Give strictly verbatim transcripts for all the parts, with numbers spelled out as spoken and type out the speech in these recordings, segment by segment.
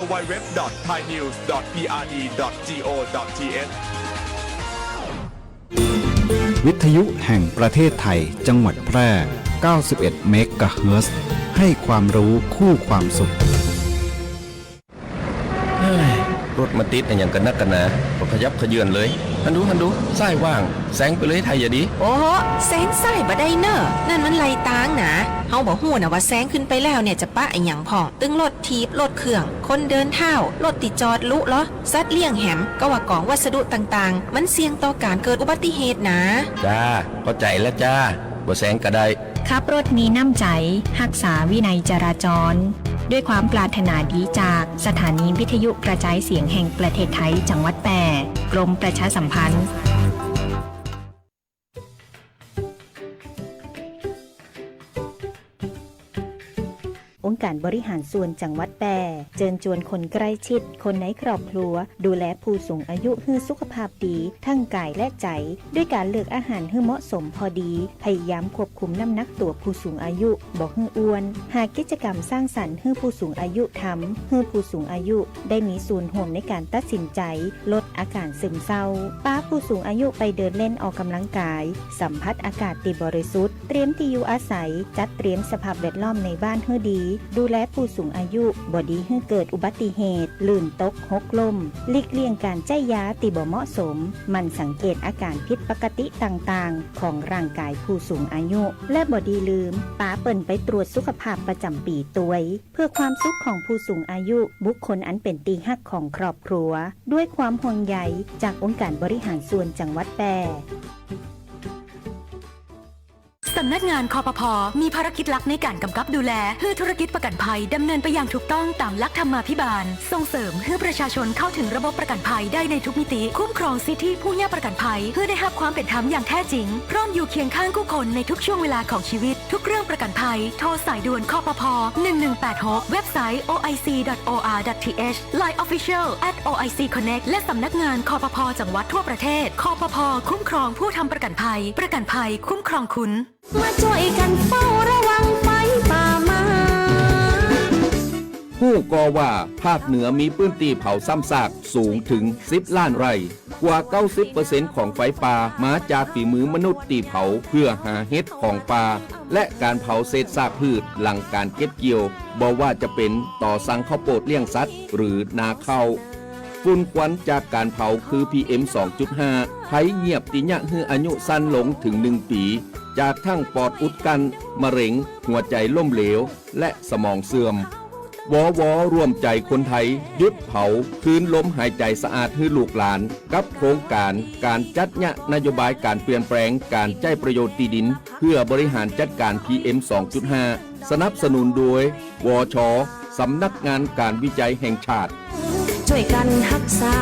ดับเบิลยู ดับเบิลยู ดับเบิลยู ดอท พี อาร์ ดี ดอท จี โอ ดอท ที เอช วิทยุแห่งประเทศไทย จังหวัดแพร่ เก้าสิบเอ็ด เมกะเฮิรตซ์ ให้ความรู้คู่ความสุข เฮ้ย รถมาติดอะหยังกั๋นนักกั๋นหนา บ่ขยับเขยื้อนเลย หั้นดู หั้นดู ซ้ายว่าง แซงไปเลยไทยอะดี โอ้โห แซงซ้ายบ่ได้เน่อ นั่นมันไหลตางหนา เฮาบ่ฮู้น่ะว่าแซงขึ้นไปแล้วเนี่ยจะปะอะหยังพ่อง ตึงรถถีบ รถเครื่อง คนเดินเท้า รถตี้จอดลุเลาะ สัตว์เลี้ยงแหม กาว่ากองวัสดุต่างๆ มันเสี่ยงต่อก๋านเกิดอุบัติเหตุหนา จ้า เข้าใจ๋แล้วจ้า บ่แซงก็ได้ ขับรถมีน้ำใจ๋ ฮักษาวินัยจราจร ด้วยความปรารถนาดีจากสถานีวิทยุกระจายเสียงแห่งประเทศไทย จังหวัดแพร่ กรมประชาสัมพันธ์ องค์การบริหารส่วนจังหวัดแพร่ เจิญจวนคนใกล้ชิด คนในครอบครัว ดูแลผู้สูงอายุหื้อสุขภาพดี ทั้งก๋ายและใจ๋ ด้วยก๋านเลือกอาหารหื้อเหมาะสมพอดี พยายามควบคุมน้ำหนักตั๋วผู้สูงอายุ บ่หื้ออ้วน หากิจกรรมสร้างสรรค์หื้อผู้สูงอายุทำ หื้อผู้สูงอายุได้มีส่วนร่วมในก๋านตัดสินใจ๋ ลดอาก๋านซึมเศร้า ปาผู้สูงอายุไปเดินเล่นออกกำลังกาย สัมผัสอากาศตี้บริสุทธิ์ เตรียมตี้อยู่อาศัย จัดเตรียมสภาพแวดล้อมในบ้านหื้อดี ดูแลผู้สูงอายุ บ่ดีหื้อเกิดอุบัติเหตุ ลื่นตก หกล้ม หลีกเลี่ยงก๋านใจ๊ยาตี้บ่เหมาะสม หมั่นสังเกตอาก๋านผิดปกติต่างๆ ของร่างก๋ายผู้สูงอายุ และบ่ดีลืม ปาเปิ้นไปตรวจสุขภาพประจ๋ำปี๋ตวย เพื่อความสุขของผู้สูงอายุ บุคคลอันเป๋นตี้ฮักของครอบครัว ด้วยความห่วงใยจากองค์การบริหารส่วนจังหวัดแพร่ สำนักงาน คปภ. มีภารกิจหลักในก๋านก๋ำกับดูแล หื้อธุรกิจประกั๋นภัยดำเนินไปอย่างถูกต้องต๋ามหลักธรรมาภิบาล ส่งเสริมหื้อประชาชนเข้าถึงระบบประกั๋นภัยได้ในทุกมิติ คุ้มครองสิทธิผู้เยียะประกั๋นภัย หื้อได้ฮับความเป๋นธรรมอย่างแท้จริง พร้อมอยู่เคียงข้างกู้คนในทุกช่วงเวลาของชีวิต ทุกเรื่องประกั๋นภัย โทรสายด่วน คปภ. หนึ่งหนึ่งแปดหก เว็บไซต์ โอไอซี ดอท โออาร์ ดอท ทีเอช ไลน์ Official แอท โอไอซี คอนเน็กต์ และสำนักงาน คปภ. จังหวัดทั่วประเทศ คปภ. คุ้มครองผู้ทำประกั๋นภัย ประกั๋นภัยคุ้มครองคุณ มาจ้วยกั๋นเฝ้าระวังไฟป่ามา ฮู้ก่อว่า ภาคเหนือมีพื้นตี้เผาซ้ำซากสูงเถิงสิบล้านไร่ กว่าเก้าสิบเปอร์เซ็นต์ของไฟป่ามาจากฝีมือมนุษย์ตี้เผาเพื่อหาเห็ดของป่า และก๋านเผาเศษซากพืชหลังก๋านเก็บเกี่ยว บ่ว่าจะเป๋นต่อสั่งข้าวโปดเลี้ยงสัตว์ หรือนาข้าว ฝุ่นควันจากก๋านเผาคือ พีเอ็ม สองจุดห้า ภัยเยียบตี้เยียะหื้ออายุสั้นลงเถิงหนึ่งปี๋ จากทั้งปอดอุดกั้น มะเร็ง หัวใจ๋ล้มเหลว และสมองเสื่อม วว ร่วมใจ๋คนไทย หยุดเผา คืนลมหายใจ๋สะอาดหื้อลูกหลาน กับโครงก๋านก๋านจัดเยียะนโยบายก๋านเปลี่ยนแปลงก๋านใจ๊ประโยชน์ตี้ดิน เพื่อบริหารจัดก๋าน พีเอ็ม สองจุดห้า สนับสนุนโดย วช สำนักงานก๋านวิจัยแห่งชาติ จ้วยกั๋นฮักษา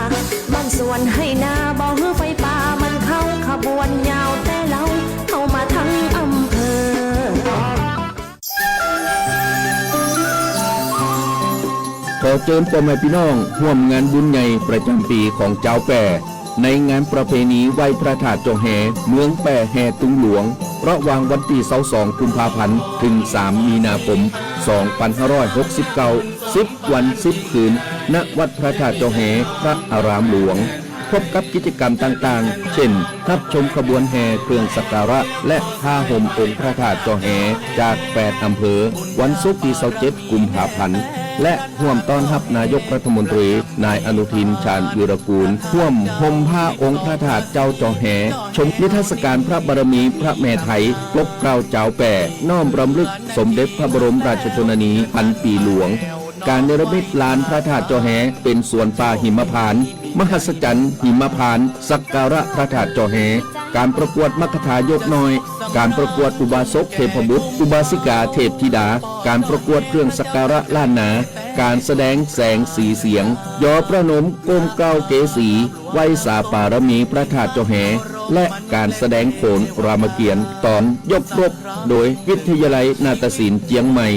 บ้านสวนไฮ่นา บ่หื้อไฟป่ามันเข้า ขบวนยาวแต่เลา เข้ามาตึงอำเภอ ขอเจิญป้อแม่ปี้น้องฮ่วมงานบุญใหญ่ประจ๋ำปี๋ของจาวแป้ ในงานประเพณีไหว้พระธาตุจอแฮ เมืองแป้แห่ตุงหลวง ระหว่างวันตี้ซาวสองกุมภาพันธ์ เถิงสามมีนาคม สองพันห้าร้อยหกสิบเก้า สิบวันสิบคืน ณ วัดพระธาตุจอแฮ พระอารามหลวง พบกับกิจกรรมต่างๆ เช่น ฮับชมขบวนแห่เครื่องสักการะ และผ้าห่มองค์พระธาตุจอแฮ จากแปดอำเภอ วันศุกร์ตี้ซาวเจ็ดกุมภาพันธ์ และฮ่วมต้อนฮับนายกรัฐมนตรี นายอนุทิน ชาญวีรกูล ฮ่วมห่มผ้าองค์พระธาตุเจ้าจอแฮ ชมนิทรรศการพระบารมีพระแม่ไทย ปกเกล้าจาวแป้ น้อมรำลึกสมเด็จพระบรมราชชนนีพันปีหลวง ก๋านเนรมิตลานพระธาตุจอแฮ เป๋นสวนป่าหิมพานต์ มหัศจรรย์หิมพานต์ สักการะพระธาตุจอแฮ ก๋านประกวดมัคคทายกน้อย ก๋านประกวดอุบาสกเทพบุตร อุบาสิกาเทพธิดา ก๋านประกวดเครื่องสักการะล้านนา ก๋านแสดงแสงสีเสียง ยอพระนมก้มเกล้าเกสี ไหว้สาปารมีพระธาตุจอแฮ และก๋านแสดงโขนรามเกียรติ์ต๋อนยกรบ โดยวิทยาลัยนาฏศิลป์เจียงใหม่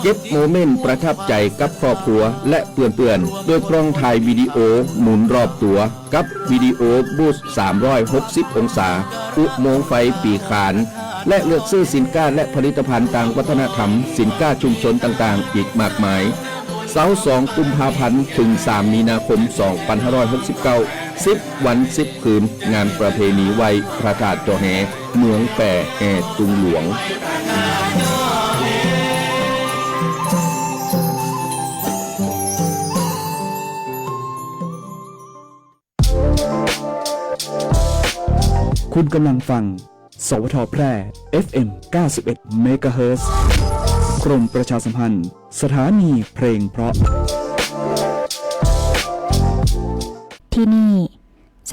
เก็บโมเมนต์ประทับใจ๋กับครอบครัวและเปื้อนๆ ด้วยกล้องถ่ายวิดีโอหมุนรอบตั๋ว กับวิดีโอบูธ สามร้อยหกสิบองศา อุโมงค์ไฟปี๋ขาน และเลือกซื้อสินค้าและผลิตภัณฑ์ตางวัฒนธรรม สินค้าชุมชนต่างๆ อีกมากมาย เสาร์สองกุมภาพันธ์ เถิงสามมีนาคม สองปันห้าร้อยหกสิบเก้า สิบวันสิบคืน งานประเพณีไหว้พระธาตุจอแฮ เมืองแป้ แอ่ตุงหลวง คุณกำลังฟัง สวท แพร่ เอฟเอ็ม เก้าสิบเอ็ด เมกะเฮิรตซ์ กรมประชาสัมพันธ์ สถานีเพลงเพราะ ที่นี่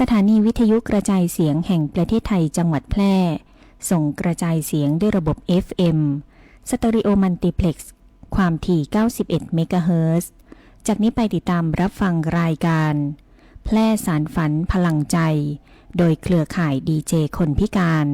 สถานีวิทยุกระจายเสียงแห่งประเทศไทยจังหวัดแพร่ ส่งกระจายเสียงด้วยระบบ เอฟเอ็ม สเตอริโอมัลติเพล็กซ์ ความถี่ เก้าสิบเอ็ด เมกะเฮิรตซ์ จากนี้ไปติดตามรับฟังรายการ แพร่สานฝันพลังใจ โดยเครือข่ายดีเจคนพิการ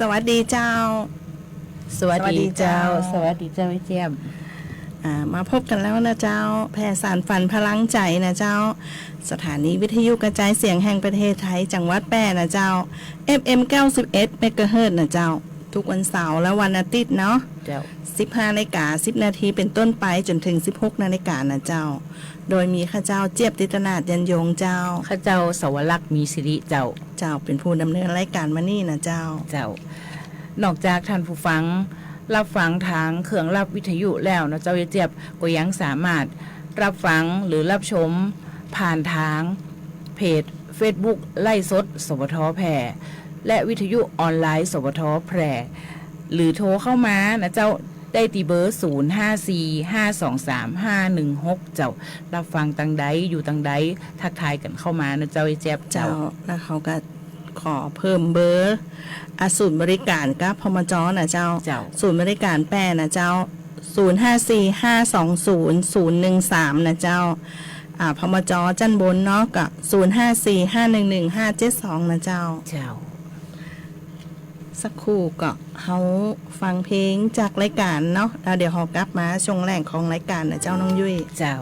สวัสดีเจ้า สวัสดีเจ้า สวัสดีเจ้า สวัสดีเจ้าเจี๊ยบ อ่า มาพบกันแล้วนะเจ้า แพร่สานฝันพลังใจนะเจ้า สถานีวิทยุกระจายเสียงแห่งประเทศไทย จังหวัดแพร่นะเจ้า เอฟเอ็ม เก้าสิบเอ็ด เมกะเฮิรตซ์นะเจ้า ทุกวันเสาร์และวันอาทิตย์เนาะ เจ้า สิบห้านาฬิกาสิบนาทีเป็นต้นไป จ๋นเถิง สิบหกนาฬิกานะเจ้า โดยมีข้าเจ้าเจี๊ยบ ติตนาถ ยันยงเจ้า ข้าเจ้าสวรักษ์ มีสิริเจ้า เจ้า เป๋นผู้ดำเนินรายการมานี่นะเจ้า เจ้า นอกจากท่านผู้ฟัง ฮับฟังตางเครื่องฮับวิทยุแล้วเนาะเจ้าเจี๊ยบ ก็ยังสามารถฮับฟังหรือฮับชมผ่านตางเพจเฟซบุ๊กไลฟ์สด สวท แพร่ และวิทยุออนไลน์ สวท แพร่ หรือโทรเข้ามานะเจ้า ได้ตี้เบอร์ ศูนย์ห้าสี่ ห้าสองสาม ห้าหนึ่งหก เจ้า ฮับฟังตางใด อยู่ตางใด ทักทายกั๋นเข้ามานะเจ้าเจี๊ยบ เจ้า เจ้า แล้วเขาก็ ขอเพิ่มเบอร์ อ่ะ ศูนย์บริการกับ พมจ. นะเจ้า เจ้า ศูนย์บริการแพร่นะเจ้า ศูนย์ห้าสี่ ห้าสองศูนย์ ศูนย์หนึ่งสาม นะเจ้า อ่า พมจ. จ้านบนเนาะ ก็ ศูนย์ห้าสี่ ห้าหนึ่งหนึ่ง ห้าเจ็ดสอง นะเจ้า เจ้า สักครู่ก็เฮาฟังเพลงจากรายการเนาะ แล้วเดี๋ยวเฮากลับมาช่วงแรกของรายการนะเจ้าน้องยุ้ย เจ้า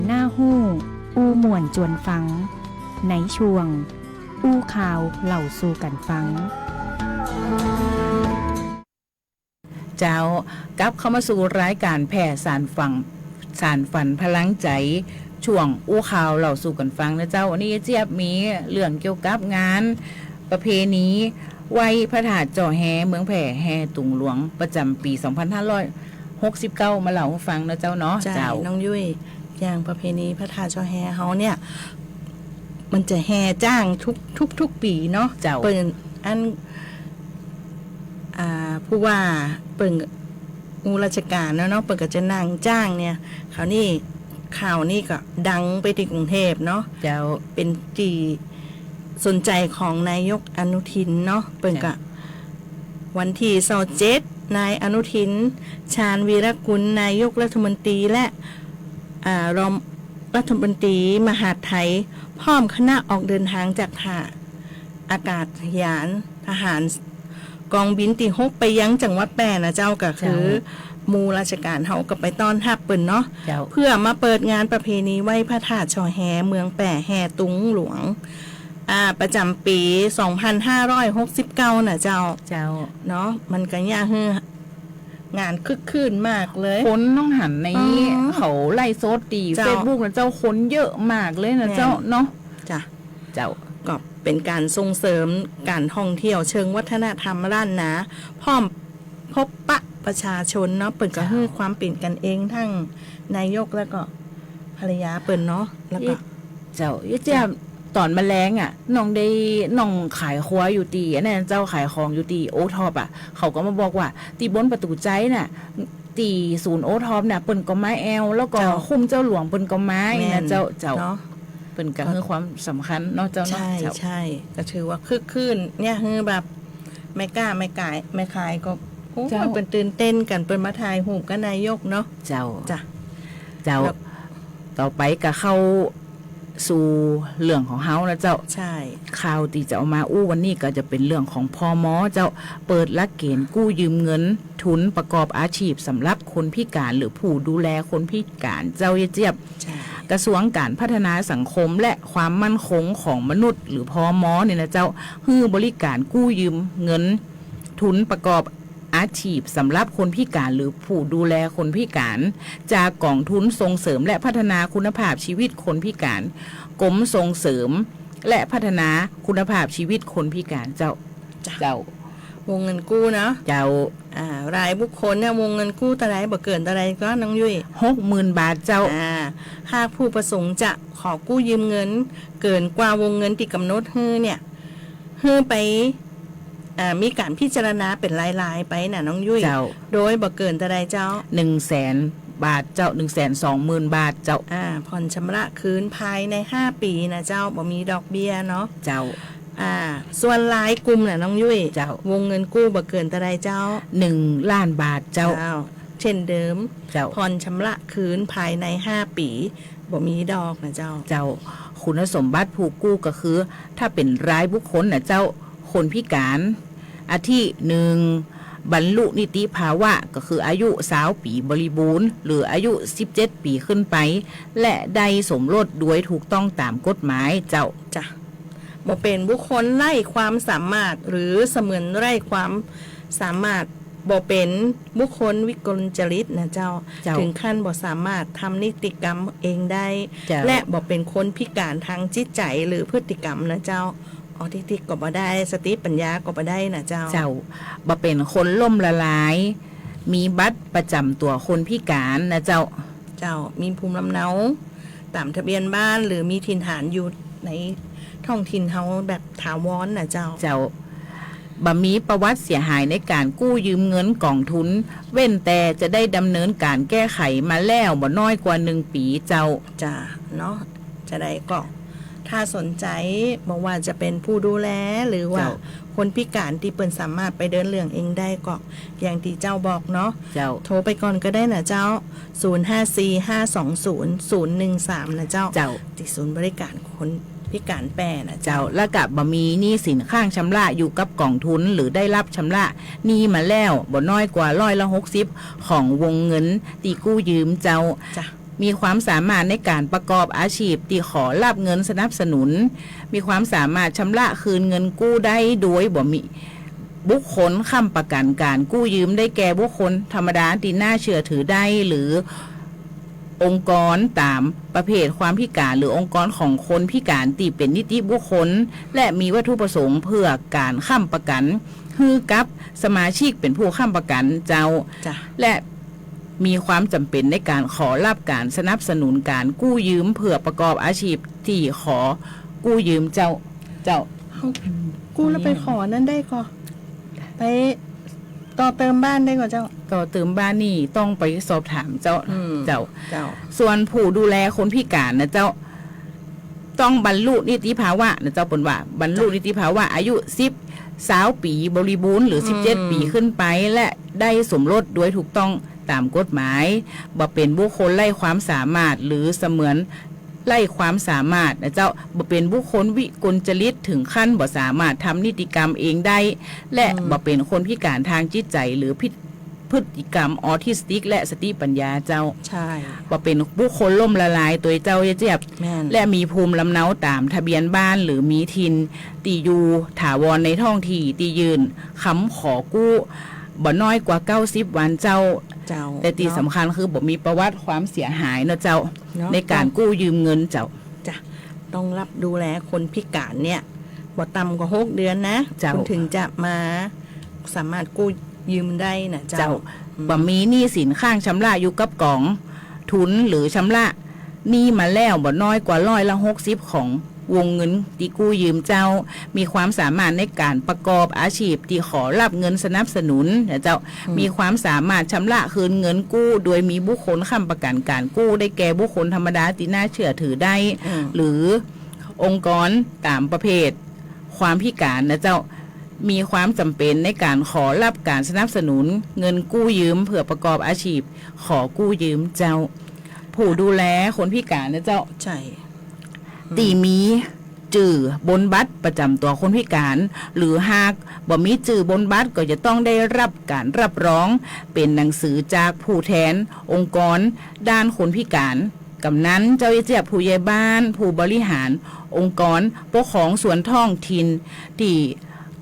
น่าฮู้ อู้ม่วนจวนฟัง ในช่วง อู้ข่าวเล่าสู่กั๋นฟัง เจ้า กลับเข้ามาสู่รายก๋านแผ่สานฝัน สานฝันพลังใจ๋ ช่วงอู้ข่าวเล่าสู่กั๋นฟังนะเจ้า วันนี้เจี๊ยบมีเรื่องเกี่ยวกับงานประเพณีไหว้พระธาตุจอแฮ เมืองแพร่ แห่ตุงหลวง ประจ๋ำปี๋ สองพันห้าร้อยหกสิบเก้า มาเล่าหื้อฟังนะเจ้าเนาะ เจ้า เจ้า น้องยุ้ย อย่างประเพณีพระธาตุจอแฮเฮาเนี่ย มันจะแห่จ๊างทุก ทุก ทุกปี๋เนาะ เจ้า เปิ้นอัน อ่า ผู้ว่าเปิ้น หมู่ราชก๋านเนาะ เปิ้นก็จะนั่งจ๊างเนี่ย คราวนี้ข่าวนี้ก็ดังไปตี้กรุงเทพฯเนาะ เจ้า เป๋นตี้สนใจ๋ของนายกอนุทินเนาะ เปิ้นก็ เจ้า วันตี้ซาวเจ็ด นายอนุทิน ชาญวีรกูล นายกรัฐมนตรี และ อ่า รองรัฐมนตรีมหาดไทย พร้อมคณะออกเดินทางจากท่าอากาศยานทหาร กองบินตี้หก ไปยังจังหวัดแพร่นะเจ้า ก็คือ เจ้า หมู่ราชก๋านเฮาก็ไปต้อนฮับเปิ้นเนาะ เจ้า เพื่อมาเปิดงานประเพณีไหว้พระธาตุจอแฮ เมืองแพร่ แห่ตุงหลวง อ่า ประจ๋ำปี๋ สองพันห้าร้อยหกสิบเก้า นะเจ้า เจ้า เนาะ มันก็เยียะหื้องานคึกคื้นมากเลย คนน้องหันใน อ๋อ เขาไลฟ์สดตี้ เจ้า เฟซบุ๊กนะเจ้า คนเยอะมากเลยนะเจ้า แม่น เนาะ จ้ะ เจ้า ก็เป๋นก๋านส่งเสริมก๋านท่องเที่ยวเชิงวัฒนธรรมล้านนา พร้อมพบปะประชาชนเนาะ เปิ้นก็ เจ้า หื้อความเป๋นกั๋นเอง ตึงนายกแล้วก็ภรรยาเปิ้นเนาะ แล้วก็ เจ้า เจ้า เจ้า ต๋อนมาแลงอะ น้องได้ น้องขายครัวอยู่ตี้อันนั้นเจ้า ขายของอยู่ตี้โอท็อปอะ เขาก็มาบอกว่า ตี้บนประตู๋ชัยน่ะ ตี้ศูนย์โอท็อปน่ะ เปิ้นก็มาแอว แล้วก็ เจ้า คุ้มเจ้าหลวงเปิ้นก็มา แม่น นะเจ้า เจ้า เนาะ เปิ้นก็หื้อความสำคัญเนาะเจ้าเนาะ ใช่ เจ้า ใช่ ก็ถือว่าคึกคื้น เยียะหื้อแบบ แม่ก๊าแม่ก๋าย แม่ขายก็ โอ้ เจ้า เปิ้นตื่นเต้นกั๋น เปิ้นมาถ่ายรูปกับนายกเนาะ เจ้า จ้ะ เจ้า แล้ว ต่อไปก็เข้าสู่เรื่องของเฮานะเจ้า ใช่ ข่าวตี้จะเอามาอู้วันนี้ก็จะเป๋นเรื่องของ พม. เจ้า เปิดหลักเกณฑ์กู้ยืมเงินทุนประกอบอาชีพสำหรับคนพิการหรือผู้ดูแลคนพิการ เจ้า เจี๊ยบ จ้ะ กระทรวงการพัฒนาสังคมและความมั่นคงของมนุษย์ หรือ พม. เนี่ยนะเจ้า หื้อบริการกู้ยืมเงินทุนประกอบอาชีพสำหรับคนพิการหรือผู้ดูแลคนพิการ จากกองทุนส่งเสริมและพัฒนาคุณภาพชีวิตคนพิการ กรมส่งเสริมและพัฒนาคุณภาพชีวิตคนพิการ เจ้า จ้ะ เจ้า วงเงินกู้เนาะ เจ้า อ่า รายบุคคลเนี่ย วงเงินกู้เต้าใด บ่เกินเต้าใดก็ น้องยุ้ย หกหมื่นบาท เจ้า อ่า หากผู้ประสงค์จะขอกู้ยืมเงินเกินกว่าวงเงินตี้ก๋ำหนดหื้อเนี่ย หื้อไป อ่า มีก๋านพิจารณาเป๋นรายๆ ไปน่ะ น้องยุ้ย เจ้า โดยบ่เกินเต้าใดเจ้า หนึ่งแสนบาท เจ้า หนึ่งแสนสองหมื่นบาท เจ้า อ่า ผ่อนชำระคืนภายในห้าปี๋นะเจ้า บ่มีดอกเบี้ยเนาะ เจ้า อ่า ส่วนรายกลุ่มน่ะ น้องยุ้ย เจ้า วงเงินกู้บ่เกินเต้าใดเจ้า หนึ่งล้านบาท เจ้า เจ้า เช่นเดิม เจ้า ผ่อนชำระคืนภายในห้าปี๋ บ่มีดอกนะเจ้า เจ้า คุณสมบัติผู้กู้ก็คือ ถ้าเป๋นรายบุคคลนะเจ้า คนพิการ อาทิ หนึ่ง บรรลุนิติภาวะ ก็คืออายุซาวปี๋บริบูรณ์ หรืออายุสิบเจ็ดปี๋ขึ้นไป และได้สมรสโดยถูกต้องต๋ามกฎหมายเจ้า จ้ะ บ่เป๋นบุคคลไร้ความสามารถ หรือเสมือนไร้ความสามารถ บ่เป๋นบุคคลวิกลจริตนะเจ้า เจ้า เถิงขั้นบ่สามารถทำนิติกรรมเองได้ เจ้า และบ่เป๋นคนพิการตางจิตใจ๋หรือพฤติกรรมนะเจ้า ออทิสติกก็บ่ได้ สติปัญญาก็บ่ได้นะเจ้า เจ้า บ่เป๋นคนล้มละลาย มีบัตรประจ๋ำตั๋วคนพิการนะเจ้า เจ้า มีภูมิลำเนาต๋ามทะเบียนบ้าน หรือมีถิ่นฐานอยู่ในท้องถิ่นเฮาแบบถาวรนะเจ้า เจ้า บ่มีประวัติเสียหายในก๋านกู้ยืมเงินกองทุน เว้นแต่จะได้ดำเนินก๋านแก้ไขมาแล้วบ่น้อยกว่าหนึ่งปี๋เจ้า จ้ะ เนาะ จะได้ก็ ถ้าสนใจ๋ บ่ว่าจะเป๋นผู้ดูแล หรือว่า เจ้า คนพิการตี้เปิ้นสามารถไปเดินเรื่องเองได้ก็ อย่างตี้เจ้าบอกเนาะ เจ้า โทรไปก่อนก็ได้นะเจ้า ศูนย์ห้าสี่ ห้าสองศูนย์ ศูนย์หนึ่งสาม นะเจ้า เจ้า ตี้ศูนย์บริการคนพิการแป้นะเจ้า เจ้า แล้วก็บ่มีหนี้สินค้างชำระอยู่กับกองทุน หรือได้รับชำระหนี้มาแล้วบ่น้อยกว่าร้อยละหกสิบของวงเงินตี้กู้ยืมเจ้า จ้ะ มีความสามารถในก๋านประกอบอาชีพตี้ขอฮับเงินสนับสนุน มีความสามารถชำระคืนเงินกู้ได้โดยบ่มีบุคคลค้ำประกั๋นก๋านกู้ยืม ได้แก่บุคคลธรรมดาตี้น่าเชื่อถือได้ หรือองค์กรต๋ามประเภทความพิก๋าร หรือองค์กรของคนพิก๋ารตี้เป๋นนิติบุคคล และมีวัตถุประสงค์เปื้อก๋านค้ำประกั๋นหื้อกับสมาชิกเป๋นผู้ค้ำประกั๋นเจ้า จ้ะ และ มีความจ๋ำเป๋นในก๋านขอฮับก๋านสนับสนุนก๋านกู้ยืมเปื้อประกอบอาชีพตี้ขอกู้ยืมเจ้า เจ้า กู้แล้วไปขออันนั้นได้ก่อ ไปต่อเติมบ้านได้ก่อเจ้า ต่อเติมบ้านนี่ต้องไปสอบถามเจ้า อืม เจ้า เจ้า ส่วนผู้ดูแลคนพิก๋ารนะเจ้า ต้องบรรลุนิติภาวะนะเจ้า เปิ้นว่าบรรลุนิติภาวะ อายุสิบ ซาวปี๋บริบูรณ์ หรือ อืม สิบเจ็ดปี๋ขึ้นไป และได้สมรสโดยถูกต้องต๋ามกฎหมาย บ่เป๋นบุคคลไร้ความสามารถ หรือเสมือนไร้ความสามารถนะเจ้า บ่เป๋นบุคคลวิกลจริตเถิงขั้นบ่สามารถทำนิติกรรมเองได้ และ อืม บ่เป๋นคนพิก๋ารตางจิตใจ๋ หรือผิด พฤติกรรมออทิสติก และสติปัญญาเจ้า ใช่ บ่เป๋นบุคคลล้มละลายตวยเจ้าเยียะเจี๊ยบ แม่น และมีภูมิลำเนาต๋ามทะเบียนบ้าน หรือมีถิ่นตี้อยู่ถาวรในท้องที่ตี้ยื่นกำขอกู้ บ่น้อยกว่าเก้าสิบวันเจ้า เจ้า แต่ตี้ เนาะ สำคัญคือบ่มีประวัติความเสียหายเนาะเจ้า เนาะ ในก๋านกู้ยืมเงินเจ้า จ้ะ ต้องฮับดูแลคนพิก๋ารเนี่ย บ่ต่ำกว่าหกเดือนนะ เจ้า คุณถึงจะมาสามารถกู้ยืมได้นะเจ้า เจ้า อืม บ่มีหนี้สินค้างชำระอยู่กับก๋องทุน หรือชำระหนี้มาแล้วบ่น้อยกว่าร้อยละหกสิบของวงเงินตี้กู้ยืมเจ้า มีความสามารถในก๋านประกอบอาชีพตี้ขอฮับเงินสนับสนุนนะเจ้า อืม มีความสามารถชำระคืนเงินกู้ โดยมีบุคคลค้ำประกั๋นก๋านกู้ ได้แก่บุคคลธรรมดาตี้น่าเชื่อถือได้ อืม หรือ องค์กรต๋ามประเภทความพิก๋ารนะเจ้า มีความจ๋ำเป๋นในก๋านขอฮับก๋านสนับสนุนเงินกู้ยืมเปื้อประกอบอาชีพขอกู้ยืมเจ้า ผู้ดูแลคนพิก๋ารนะเจ้า ใช่ ตี้มีจื้อบนบัตรประจ๋ำตั๋วคนพิก๋าร หรือหากบ่มีจื้อบนบัตรก็จะต้องได้ฮับก๋านฮับรองเป๋นหนังสือจากผู้แทนองค์กรด้านคนพิก๋าร กำนัน เจ้าเยียะเจี๊ยบ ผู้ใหญ่บ้าน ผู้บริหารองค์กรปกครองส่วนท้องถิ่นตี้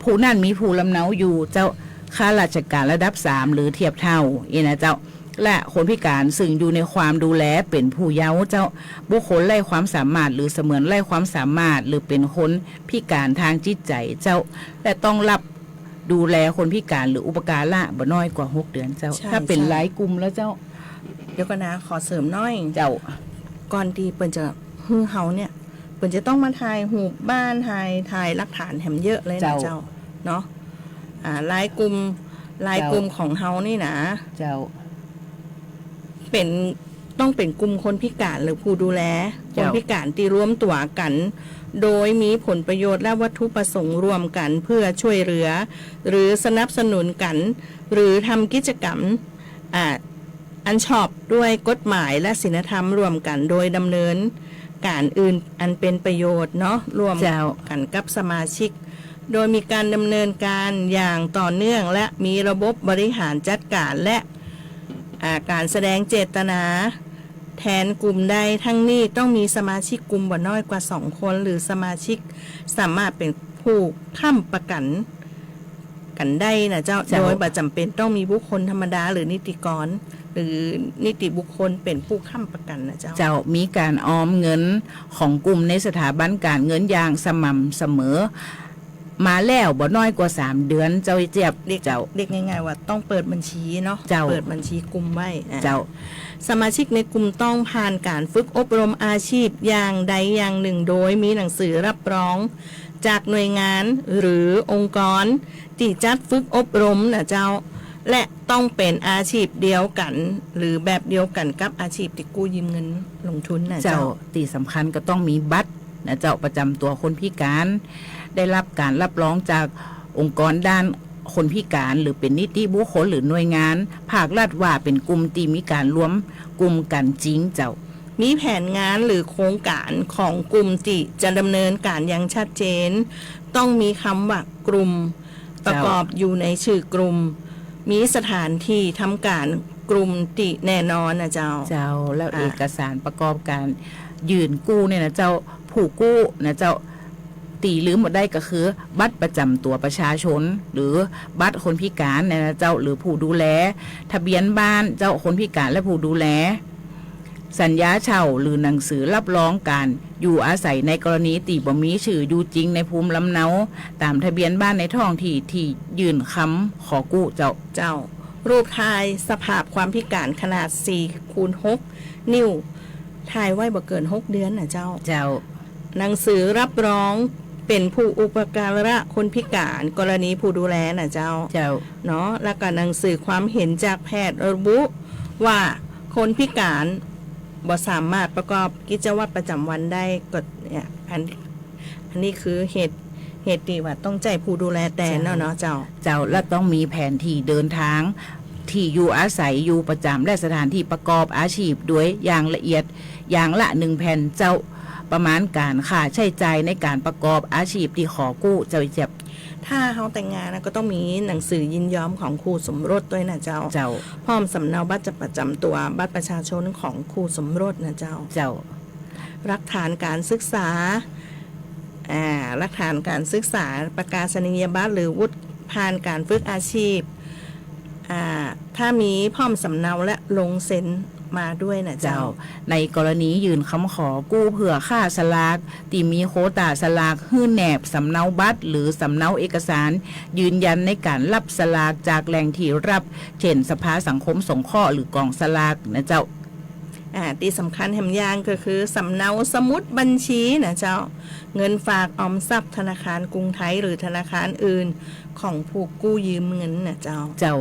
ผู้นั้นมีภูมิลำเนาอยู่เจ้า ข้าราชก๋านระดับสามหรือเทียบเท่าอี้นะเจ้า และคนพิก๋ารซึ่งอยู่ในความดูแลเป๋นผู้เยาว์เจ้า บุคคลไร้ความสามารถหรือเสมือนไร้ความสามารถ หรือเป๋นคนพิก๋ารตางจิตใจ๋เจ้า และต้องฮับดูแลคนพิก๋ารหรืออุปการะบ่น้อยกว่าหกเดือนเจ้า ใช่ ถ้าเป๋น ใช่ รายกลุ่มแล้วเจ้า เดี๋ยวก่อนนะ ขอเสริมหน้อย เจ้า ก่อนตี้เปิ้นจะหื้อเฮาเนี่ย เปิ้นจะต้องมาถ่ายรูปบ้าน ถ่าย ถ่ายหลักฐานแหมเยอะเลยนะ เจ้า เจ้า เนาะ อ่า รายกลุ่ม รายกลุ่ม เจ้า ของเฮานี่นะ เจ้า เป๋น ต้องเป๋นกลุ่มคนพิก๋ารหรือผู้ดูแล เจ้า คนพิก๋ารตี้รวมตั๋วกั๋น โดยมีผลประโยชน์และวัตถุประสงค์ร่วมกั๋นเพื่อช่วยเหลือ หรือสนับสนุนกั๋น หรือทำกิจกรรม อ่า อันชอบด้วยกฎหมายและศีลธรรมร่วมกั๋น โดยดำเนินก๋านอื่นอันเป๋นประโยชน์เนาะ ร่วม เจ้า กั๋นกับสมาชิก โดยมีก๋านดำเนินก๋านอย่างต่อเนื่อง และมีระบบบริหารจัดก๋าน และ อ่า ก๋านแสดงเจตนาแทนกลุ่มได้ ทั้งนี้ต้องมีสมาชิกกลุ่มบ่น้อยกว่าสองคน หรือสมาชิกสามารถเป๋นผู้ค้ำประกั๋น กั๋นได้นะเจ้า เจ้า โดยบ่จ๋ำเป๋นต้องมีบุคคลธรรมดาหรือนิติกร หรือนิติบุคคลเป๋นผู้ค้ำประกั๋นนะเจ้า เจ้า มีก๋านออมเงินของกลุ่มในสถาบันก๋านเงินอย่างสม่ำเสมอมาแล้วบ่น้อยกว่าสามเดือน เจ้าเจี๊ยบ เรียก เจ้า เรียกง่ายๆว่าต้องเปิดบัญชีเนาะ เจ้า เปิดบัญชีกลุ่มไว้ อ่า เจ้า สมาชิกในกลุ่มต้องผ่านก๋านฝึกอบรมอาชีพอย่างใดอย่างหนึ่ง โดยมีหนังสือฮับรองจากหน่วยงานหรือองค์กรตี้จัดฝึกอบรมนะเจ้า และต้องเป๋นอาชีพเดียวกั๋น หรือแบบเดียวกั๋นกับอาชีพตี้กู้ยืมเงินลงทุนนะเจ้า เจ้า ตี้สำคัญก็ต้องมีบัตรนะเจ้า ประจ๋ำตั๋วคนพิก๋าร ได้ฮับก๋านฮับรองจากองค์กรด้านคนพิก๋าร หรือเป๋นนิติบุคคลหรือหน่วยงานภาครัฐว่าเป๋นกลุ่มตี้มีก๋านรวมกลุ่มกั๋นจริงเจ้า มีแผนงานหรือโครงก๋านของกลุ่มตี้จะดำเนินก๋านอย่างชัดเจน ต้องมีกำว่ากลุ่ม เจ้า ประกอบอยู่ในจื้อกลุ่ม มีสถานตี้ทำก๋าน กลุ่มตี้แน่นอนน่ะเจ้า เจ้า แล้ว อ่า เอกสารประกอบก๋านยื่นกู้เนี่ยนะเจ้า ผู้กู้นะเจ้า ตี้ลืมบ่ได้ก็คือ บัตรประจ๋ำตั๋วประชาชน หรือบัตรคนพิก๋านเนี่ยนะเจ้า หรือผู้ดูแล ทะเบียนบ้านเจ้า คนพิก๋านและผู้ดูแล สัญญาเช่าหรือหนังสือรับรองก๋านอยู่อาศัยในกรณีตี้บ่มีจื้ออยู่จริงในภูมิลำเนา ต๋ามทะเบียนบ้านในท้องตี้ตี้ยื่นกำขอกู้เจ้า เจ้า รูปถ่ายสภาพความพิก๋านขนาดสี่คูณหกนิ้ว ถ่ายไว้บ่เกินหกเดือนน่ะเจ้า เจ้า หนังสือรับรองเป๋นผู้อุปการะคนพิก๋านกรณีผู้ดูแลน่ะเจ้า เจ้า เนาะ แล้วก็หนังสือความเห็นจากแพทย์ระบุว่าคนพิก๋านบ่สามารถประกอบกิจวัตรประจ๋ำวันได้ ก็เนี่ย อัน อันนี้คือเหตุ เหตุตี้ว่าต้องใจ๊ผู้ดูแลแตนเนาะ เจ้า เนาะเจ้า เจ้า และต้องมีแผนที่เดินทาง ตี้อยู่อาศัยอยู่ประจ๋ำและสถานที่ประกอบอาชีพด้วยอย่างละเอียด อย่างละหนึ่งแผ่นเจ้า ประมาณก๋านค่าใจ๊จ่ายในก๋านประกอบอาชีพตี้ขอกู้เจ้าเจี๊ยบ ถ้าเฮาแต่งงานนะ ก็ต้องมีหนังสือยินยอมของคู่สมรสด้วยน่ะเจ้า เจ้า พร้อมสำเนาบัตรประจ๋ำตั๋ว บัตรประชาชนของคู่สมรสน่ะเจ้า เจ้า หลักฐานก๋านศึกษา อ่า หลักฐานก๋านศึกษา ประกาศนียบัตรหรือวุฒิผ่านก๋านฝึกอาชีพ อ่า ถ้ามีพร้อมสำเนาและลงเซ็นมาด้วยน่ะเจ้า เจ้า ในกรณียื่นกำขอกู้เพื่อค่าสลากตี้มีโควต้าสลาก หื้อแนบสำเนาบัตรหรือสำเนาเอกสารยืนยันในก๋านรับสลากจากแหล่งตี้รับ เจ้นสภาสังคมสงเคราะห์หรือกองสลากน่ะเจ้า อ่า ตี้สำคัญแหมอย่างก็คือสำเนาสมุดบัญชีน่ะเจ้า เงินฝากออมทรัพย์ธนาคารกรุงไทยหรือธนาคารอื่นของผู้กู้ยืมเงินน่ะเจ้า เจ้า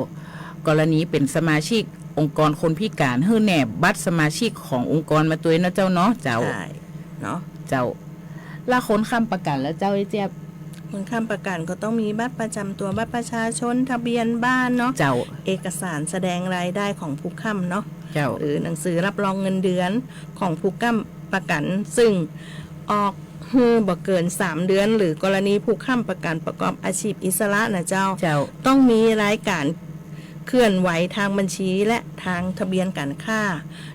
กรณีเป๋นสมาชิกองค์กรคนพิก๋าน หื้อแนบบัตรสมาชิกขององค์กรมาตวยเนาะเจ้าเนาะ เจ้า ใช่ เนาะ เจ้า และคนค้ำประกั๋นล่ะเจ้าเอ๊ยเจี๊ยบ คนค้ำประกั๋นก็ต้องมีบัตรประจ๋ำตั๋ว บัตรประชาชน ทะเบียนบ้านเนาะ เจ้า เอกสารแสดงรายได้ของผู้ค้ำเนาะ เจ้า หรือหนังสือรับรองเงินเดือนของผู้ค้ำประกั๋น ซึ่งออกหื้อบ่เกินสามเดือน หรือกรณีผู้ค้ำประกั๋นประกอบอาชีพอิสระน่ะเจ้า เจ้า ต้องมีรายก๋านเคลื่อนไหวทางบัญชีและทางทะเบียนก๋านค้า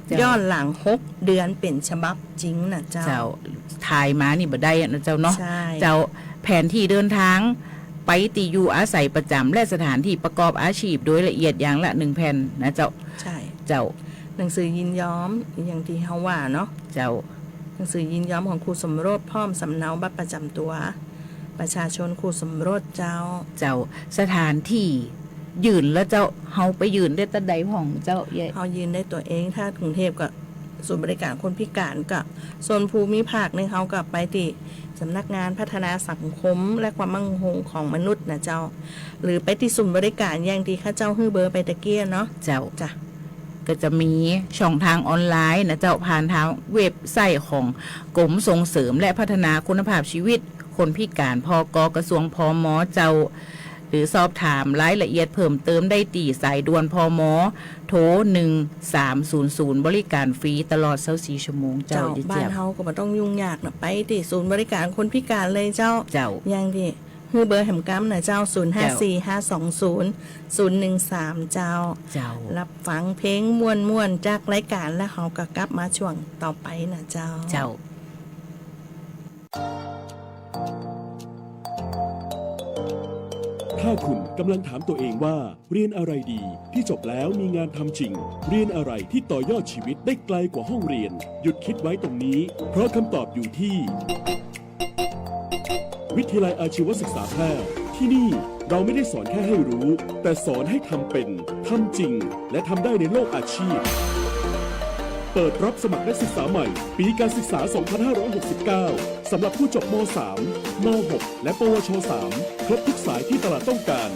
เจ้า ย้อนหลังหกเดือนเป๋นฉบับจริงน่ะเจ้า เจ้า ถ่ายมานี่บ่ได้อะนะเจ้าเนาะ ใช่ เจ้า แผนที่เดินทางไปตี้อยู่อาศัยประจ๋ำและสถานที่ประกอบอาชีพโดยละเอียดอย่างละหนึ่งแผ่นนะเจ้า ใช่ เจ้า หนังสือยินยอมอย่างตี้เฮาว่าเนาะ เจ้า หนังสือยินยอมของคู่สมรส พร้อมสำเนาบัตรประจ๋ำตั๋วประชาชนคู่สมรสเจ้า เจ้า สถานที่ยื่นล่ะเจ้า เฮาไปยื่นได้ตางใดพ่องเจ้าเย้ย เฮายื่นได้ตั๋วเอง ถ้ากรุงเทพฯก็ ศูนย์บริการคนพิการ ก็ส่วนภูมิภาคนี่เฮาก็ไปตี้สำนักงานพัฒนาสังคมและความมั่นคงของมนุษย์นะเจ้า หรือไปตี้ศูนย์บริการอย่างตี้ข้าเจ้าหื้อเบอร์ไปตะกี้เนาะ เจ้า จ้ะ ก็จะมีช่องทางออนไลน์นะเจ้า ผ่านทางเว็บไซต์ของกรมส่งเสริมและพัฒนาคุณภาพชีวิตคนพิการ พก กระทรวง พม เจ้า หรือสอบถามรายละเอียดเพิ่มเติมได้ตี้สายด่วน พม. โทร หนึ่งสามศูนย์ศูนย์ บริการฟรีตลอดซาวสี่ชั่วโมงเจ้า เจ้า เจ๊เจี๊ยบ บ้านเฮาก็บ่ต้องยุ่งยากนะ ไปตี้ศูนย์บริการคนพิการเลยเจ้า เจ้า อย่างตี้หื้อเบอร์แหมกำนะเจ้า ศูนย์ห้าสี่ห้าสองศูนย์ศูนย์หนึ่งสาม เจ้า เจ้า รับฟังเพลงม่วนๆจากรายการ แล้วเฮาก็กลับมาช่วงต่อไปนะเจ้า เจ้า ถ้าคุณกำลังถามตัวเองว่าเรียนอะไรดี ที่จบแล้วมีงานทำจริง เรียนอะไรที่ต่อยอดชีวิตได้ไกลกว่าห้องเรียน หยุดคิดไว้ตรงนี้ เพราะคำตอบอยู่ที่ วิทยาลัยอาชีวศึกษาแพร่ ที่นี่เราไม่ได้สอนแค่ให้รู้ แต่สอนให้ทำเป็น ทำจริง และทำได้ในโลกอาชีพ เปิดรับสมัครนักศึกษาใหม่ ปีการศึกษา สองพันห้าร้อยหกสิบเก้า สำหรับผู้จบ ม.สาม ม.หก และ ปวช. สาม ครบทุกสายที่ตลาดต้องการ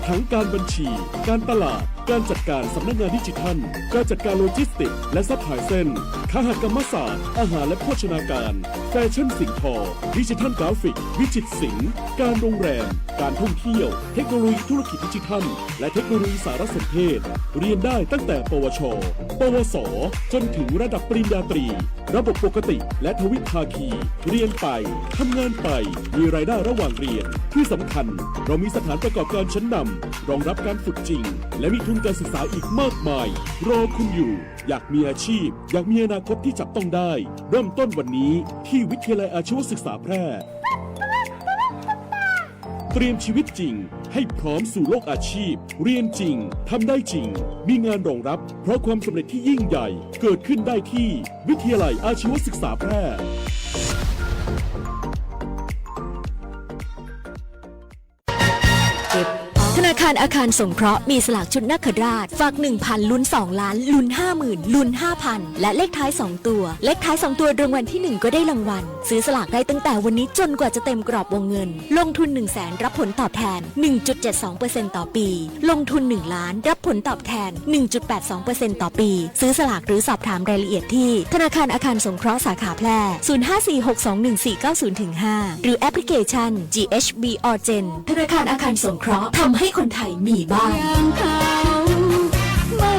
ทั้งการบัญชี การตลาด การจัดการสำนักงานดิจิทัล การจัดการโลจิสติกส์และซัพพลายเส้น คหกรรมศาสตร์ อาหารและโภชนาการ แฟชั่นสิ่งทอ ดิจิทัลกราฟิก วิจิตรศิลป์ การโรงแรม การท่องเที่ยว เทคโนโลยีธุรกิจดิจิทัล และเทคโนโลยีสารสนเทศ เรียนได้ตั้งแต่ ปวช ปวส จนถึงระดับปริญญาตรี ระบบปกติและทวิภาคี เรียนไป ทำงานไป มีรายได้ระหว่างเรียน ที่สำคัญ เรามีสถานประกอบการชั้นนำ รองรับการฝึกจริง และมีทุนการศึกษาอีกมากมาย รอคุณอยู่ อยากมีอาชีพ อยากมีอนาคตที่จับต้องได้ เริ่มต้นวันนี้ที่วิทยาลัยอาชีวศึกษาแพร่ เตรียมชีวิตจริง ให้พร้อมสู่โลกอาชีพ เรียนจริง ทำได้จริง มีงานรองรับ เพราะความสำเร็จที่ยิ่งใหญ่ เกิดขึ้นได้ที่วิทยาลัยอาชีวศึกษาแพร่ ธนาคารอาคารสงเคราะห์มีสลากชุดนาคราช ฝาก หนึ่งพัน ลุ้น สองล้าน ลุ้น ห้าหมื่น ลุ้น ห้าพัน และเลขท้าย สองตัว เลขท้าย สองตัวรางวัลที่ หนึ่ง ก็ได้รางวัล ซื้อสลากได้ตั้งแต่วันนี้จนกว่าจะเต็มกรอบวงเงิน ลงทุน หนึ่งแสน รับผลตอบแทน หนึ่งจุดเจ็ดสองเปอร์เซ็นต์ ต่อปี ลงทุน หนึ่งล้าน รับผลตอบแทน หนึ่งจุดแปดสองเปอร์เซ็นต์ ต่อปี ซื้อสลากหรือสอบถามรายละเอียดที่ธนาคารอาคารสงเคราะห์สาขาแพร่ ศูนย์ห้าสี่หกสองหนึ่งสี่เก้าศูนย์ถึงห้า หรือแอปพลิเคชัน จี เอช บี ออร์เจน ธนาคารอาคารสงเคราะห์ ทำให้คนไทยมีบ้าน อย่างเขา ไม่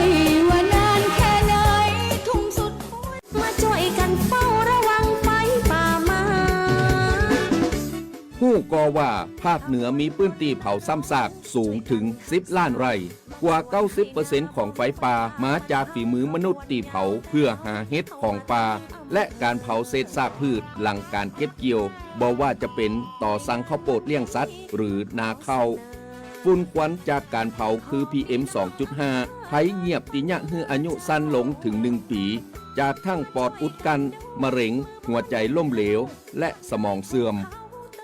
ว่านานแค่ไหน ทุ่มสุดหัว มาจ้วยกั๋นเฝ้าระวังไฟป่ามา ฮู้ก่อว่าภาคเหนือมีพื้นตี้เผาซ้ำซากสูงเถิงสิบล้านไร่ กว่าเก้าสิบเปอร์เซ็นต์ของไฟป่ามาจากฝีมือมนุษย์ตี้เผาเพื่อหาเห็ดของป่า และก๋านเผาเศษซากพืชหลังก๋านเก็บเกี่ยว บ่ว่าจะเป๋นต่อสั่งข้าวโปดเลี้ยงสัตว์หรือนาข้าว ฝุ่นควันจากก๋านเผาคือ พีเอ็ม สองจุดห้า ภัยเยียบตี้เยียะหื้ออายุสั้นลงเถิงหนึ่งปี๋ จากทั้งปอดอุดกั้น มะเร็ง หัวใจ๋ล้มเหลว และสมองเสื่อม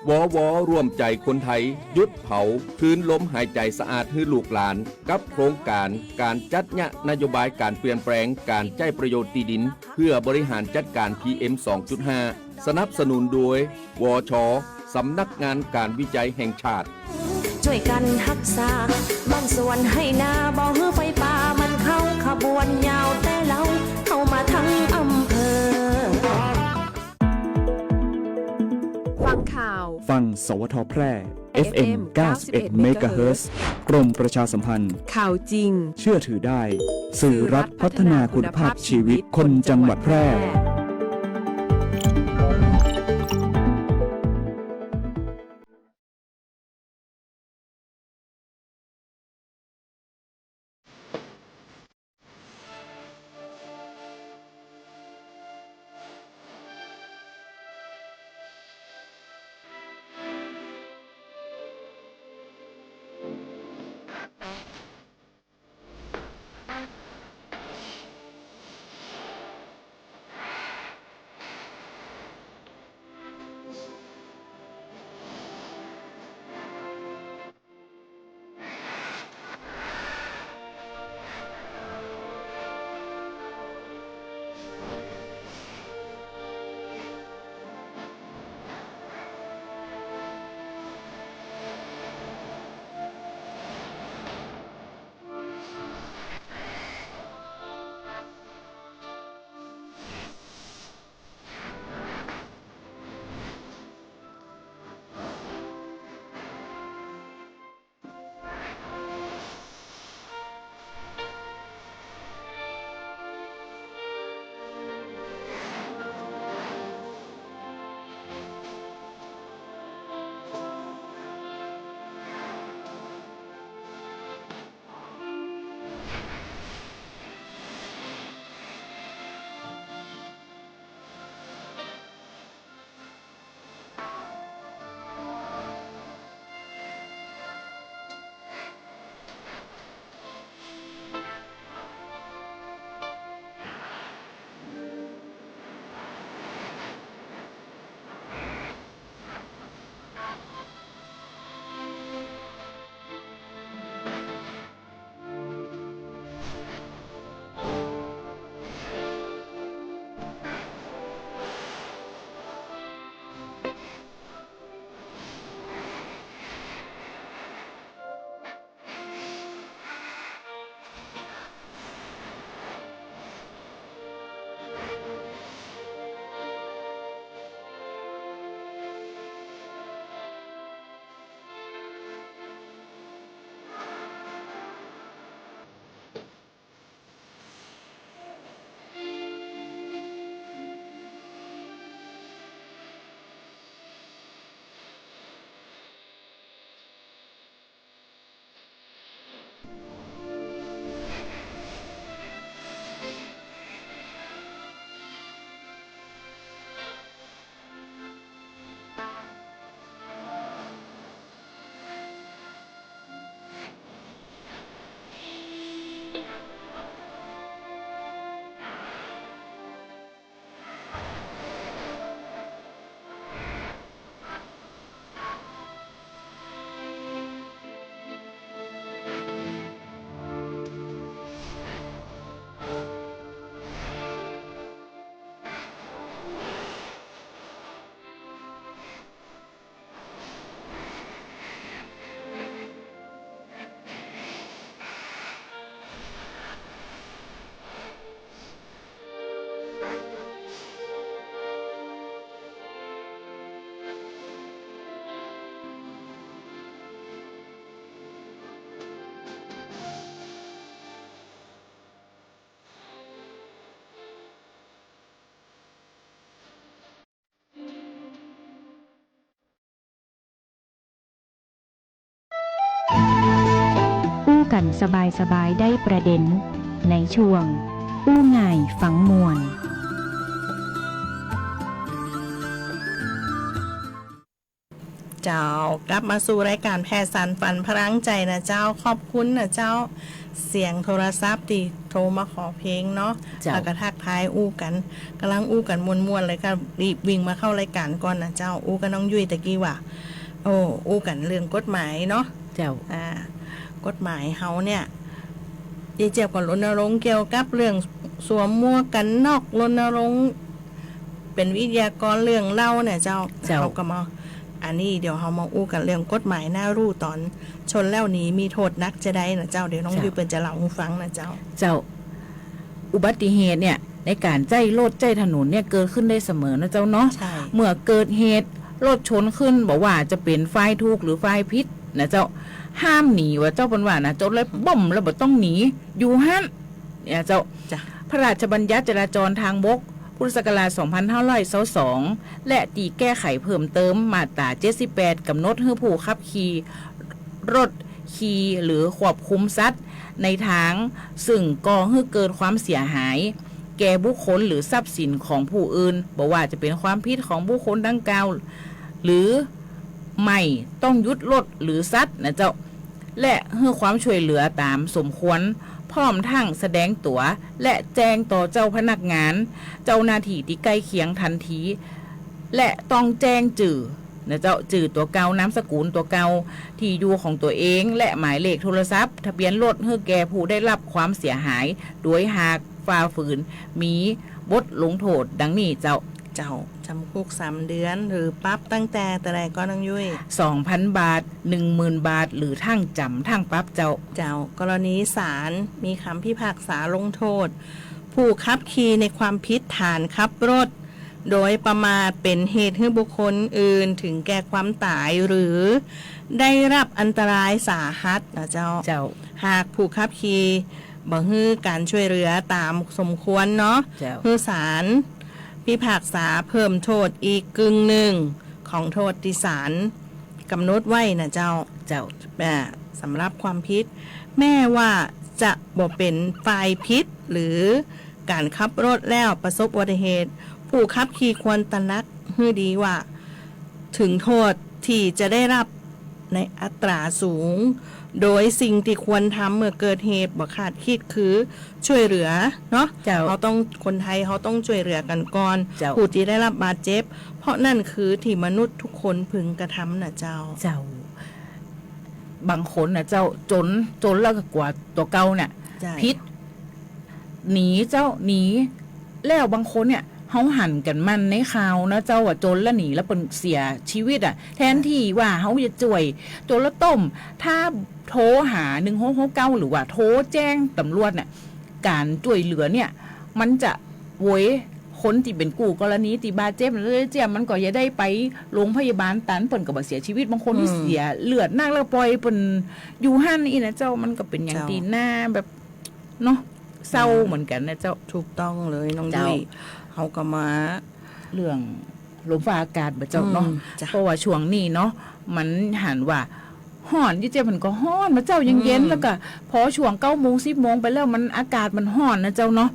วว ร่วมใจ๋คนไทยหยุดเผา คืนลมหายใจ๋สะอาดหื้อลูกหลาน กับโครงก๋านก๋านจัดเยียะนโยบายก๋านเปลี่ยนแปลงก๋านใจ๊ประโยชน์ตี้ดิน เพื่อบริหารจัดก๋าน พีเอ็ม สองจุดห้า สนับสนุนโดย วช สำนักงานก๋านวิจัยแห่งชาติ จ้วยกั๋นฮักษาบ้านสวนไฮ่นา บ่หื้อไฟป่ามันเข้าขบวนยาวแต่เฮา เข้ามาตึงอำเภอ ฟังข่าว ฟัง สวท แพร่ เอฟเอ็ม เก้าสิบเอ็ดเมกะเฮิรตซ์ กรมประชาสัมพันธ์ ข่าวจริง เชื่อถือได้ สื่อรัฐพัฒนาคุณภาพชีวิตคนจังหวัดแพร่ อู้กั๋นสบายๆ ได้ประเด็น ในช่วง อู้ง่ายฟังม่วน เจ้า กลับมาสู่รายก๋านแผ่สานฝันพลังใจ๋นะเจ้า ขอบคุณนะเจ้า เสียงโทรศัพท์ตี้โทรมาขอเพลงเนาะ เจ้า แล้วก็ทักทายอู้กั๋น ก่ำลังอู้กั๋นม่วนๆ เลยค่ะ รีบวิ่งมาเข้ารายก๋านก่อนนะเจ้า อู้กับน้องยุ้ยตะกี้ว่า โอ้ อู้กั๋นเรื่องกฎหมายเนาะ เจ้า อ่า กฎหมายเฮาเนี่ย ยายเจี๊ยบก็รณรงค์เกี่ยวกับเรื่องสวมหมวกกั๋นน็อก รณรงค์เป๋นวิทยากรเรื่องเหล้าเนี่ยเจ้า เจ้า เฮาก็มา อันนี้เดี๋ยวเฮามาอู้กั๋นเรื่องกฎหมายน่าฮู้ต๋อนชนแล้วหนีมีโต้ษหนักจาใดนะเจ้า เดี๋ยวน้อง เจ้า ยุ้ยเปิ้นจะเล่าหื้อฟังนะเจ้า เจ้า อุบัติเหตุเนี่ย ในก๋านใจ๊รถใจ๊ถนนเนี่ยเกิดขึ้นได้เสมอนะเจ้าเนาะ ใช่ เมื่อเกิดเหตุรถชนขึ้น บ่ว่าจะเป๋นฝ่ายถูกหรือฝ่ายผิดนะเจ้า ห้ามหนีว่าเจ้า เปิ้นว่านะ จอดรถเบิ่มแล้วบ่ต้องหนี อยู่หั้น เนี่ยเจ้า จ้ะ พระราชบัญญัติจราจรทางบก พุทธศักราช สองพันห้าร้อยซาวสอง และตี้แก้ไขเพิ่มเติมมาตรา เจ็ดสิบแปด ก๋ำหนดหื้อผู้ขับขี่รถขี่หรือควบคุมสัตว์ในตาง ซึ่งก่อหื้อเกิดความเสียหายแก่บุคคลหรือทรัพย์สินของผู้อื่น บ่ว่าจะเป๋นความผิดของบุคคลดังกล่าวหรือไม่ ต้องหยุดรถหรือสัตว์นะเจ้า และหื้อความช่วยเหลือต๋ามสมควร พร้อมทั้งแสดงตั๋ว และแจ้งต่อเจ้าพนักงาน เจ้าหน้าตี้ตี้ใก้เคียงตันที และต้องแจ้งจื้อนะเจ้า จื้อตั๋วเก่า นามสกุลตั๋วเก่า ตี้อยู่ของตั๋วเอง และหมายเลขโทรศัพท์ ทะเบียนรถ หื้อแก่ผู้ได้ฮับความเสียหาย โดยหากฝ่าฝืน มีบทลงโต้ษดังนี้เจ้า เจ้า จ๋ำคุกสามเดือน หรือปรับตั้งแต่เต้าใดก่อน้องยุ้ย สองพันบาท หนึ่งหมื่นบาท หรือทั้งจ๋ำทั้งปรับเจ้า เจ้า กรณีศาลมีกำพิพากษาลงโต้ษผู้ขับขี่ในความผิดฐานขับรถโดยประมาทเป๋นเหตุหื้อบุคคลอื่นถึงแก่ความต๋าย หรือได้ฮับอันตรายสาหัสนะเจ้า เจ้า หากผู้ขับขี่บ่หื้อก๋านช่วยเหลือต๋ามสมควรเนาะ เจ้า หื้อศาลพิพากษาเพิ่มโต้ษอีกกึ่งนึ่งของโต้ษตี้ศาลก๋ำหนดไว้นะเจ้า เจ้า อ่า สำหรับความผิด แม้ว่าจะบ่เป๋นฝ่ายผิดหรือก๋านขับรถแล้วประสบอุบัติเหตุ ผู้ขับขี่ควรตระหนักหื้อดีว่า ถึงโต้ษตี้จะได้ฮับในอัตราสูง โดยสิ่งตี้ควรทำเมื่อเกิดเหตุบ่คาดคิดคือช่วยเหลือเนาะ เจ้า เฮาต้อง คนไทยเฮาต้องช่วยเหลือกั๋นก่อน เจ้า ผู้ตี้ได้ฮับบาดเจ็บ เพราะนั่นคือตี้มนุษย์ทุกคนพึงกระทำนะเจ้า เจ้า บางคนนะเจ้า จน จนแล้วก็กว่าตั๋วเก่าเนี่ย ใช่ ผิด หนีเจ้า หนี แล้วบางคนเนี่ย เฮาหันกั๋นหมั่นในข่าวนะเจ้า ว่าจนแล้วหนีแล้วเปิ้นเสียชีวิตอะ แทนตี้ว่าเฮาจะจ้วย จนแล้วต้ม ถ้าโทรหา หนึ่งหกหกเก้า หรือว่าโทรแจ้งต๋ำรวจเนี่ย ก๋านจ้วยเหลือเนี่ย มันจะโวยคนตี้เป๋นกู้กรณีตี้บาดเจ็บ แล้วเจ้ามันก็จะได้ไปโรงพยาบาลตัน เปิ้นก็บ่เสียชีวิต บางคนนี่ อืม เสียเลือดนักแล้วปล่อยเปิ้นอยู่หั้นอี้นะเจ้า มันก็เป๋นอย่าง เจ้า ตี้น่าแบบ เนาะ เศร้า อืม เหมือนกั๋นนะเจ้า ถูกต้องเลยน้อง เจ้า ยุ้ย เฮาก็มา เรื่องลมฟ้าอากาศบ่าเจ้าเนาะ อืม จ้ะ เพราะว่าช่วงนี้เนาะ มันหันว่าฮ้อน เจ๊ยเจ๊ยมันก็ฮ้อนบ่าเจ้า เย็นๆ อืม แล้วก็พอช่วงเก้าโมงสิบโมงไปแล้ว มันอากาศมันฮ้อนนะเจ้าเนาะ